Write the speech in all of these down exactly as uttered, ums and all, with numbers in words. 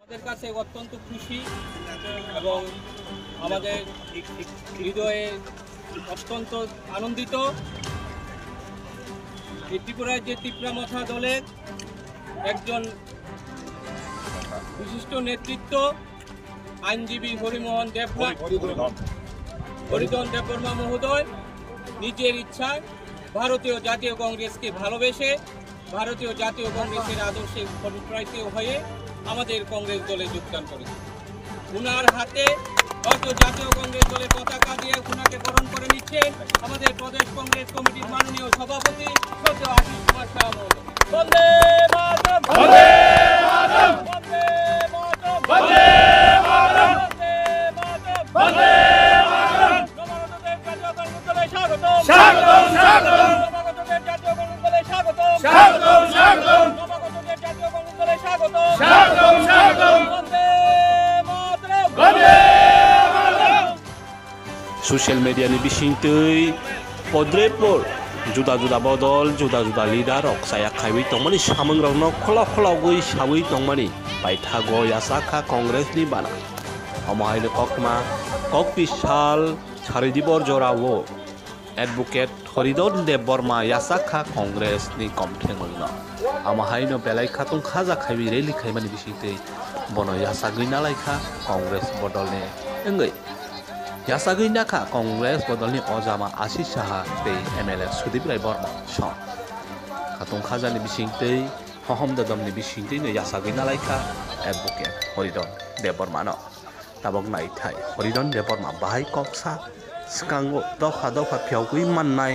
আমাদের কাছে অত্যন্ত খুশি এবং আমাদের হৃদয়ে অত্যন্ত আনন্দিত। এই ত্রিপুরার যে তিপ্রা মথা দলের একজন বিশিষ্ট নেতৃত্ব আইনজীবী হরিমোহন দেবনাথ, হরিধন দেববর্মা মহোদয় নিজের ইচ্ছায় ভারতীয় জাতীয় কংগ্রেসকে ভালোবেসে ভারতীয় জাতীয় কংগ্রেসের আদর্শে অনুপ্রাণিত হয়ে আমাদের কংগ্রেস দলে যোগদান করেছে। ওনার হাতে হয়তো জাতীয় কংগ্রেস দলের পতাকা দিয়ে ওনাকে বরণ করে নিচ্ছেন আমাদের প্রদেশ কংগ্রেস কমিটির মাননীয় সভাপতি শ্রদ্ধেয় আশিস কুমার সাহা মহোদয়। বন্দে মাতরম! বন্দে মাতরম! বন্দে মাতরম! বন্দে মাতরম! বন্দে মাতরম! নবাগতদের জাতীয় কংগ্রেস দলে স্বাগতম। স্বাগতম, স্বাগতম। নবাগতদের জাতীয় কংগ্রেস দলে স্বাগতম। স্বাগতম, স্বাগতম। নবাগতদের জাতীয় কংগ্রেস দলে স্বাগতম। স্বাগতম, স্বাগতম। বন্দে মাতরম। বন্দে মাতরম। Social media ni bisingtwi podrepor juda juda bodol, juda juda leader rok chaya khaiwi tongmani, samungrokno khula khulogwi sawi tongmani paithago yachakha Congress ni bana. Omo haino koktma kokpi sal Saridibor jorao Advocate Horidon Debbarma yachakha Congress ni komthengmungno. Amo haino belai khatung khaja khaiwi rally khaimani bisingtwi bono yachagwi nalaikha Congress bodolni wngwi. Yachagwi nakha Congress bodolni ojama Ashish Saha tei M L A Sudip Rai Borma song. Khatung khajani bisingtwi, hohom dodom ni bisingtwi no yachagwi nalaikha Advocate Horidon Debbarma no. Tabok naithai Horidon Debbarma bahai kok sa, swkango dopha dopha phiyogwi mannai,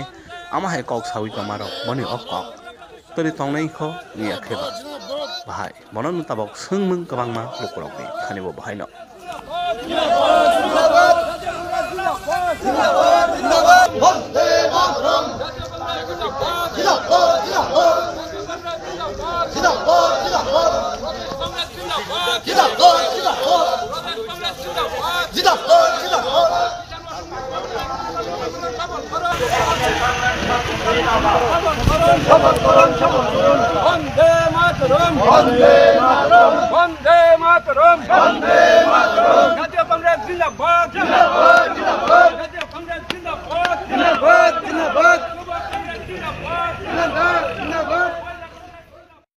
ama hai kok sawi tongmarok boni o kok twi tongnai kho wngya khe ba bahai. Bono no tabok swngmung kwbangma lukurokni thani bo bahai no. বন্দে মাতরম। বন্দে মাতরম। বন্দে মাতরম। বন্দে মাতরম। জাতীয় কংগ্রেস জিন্দাবাদ। জিন্দাবাদ।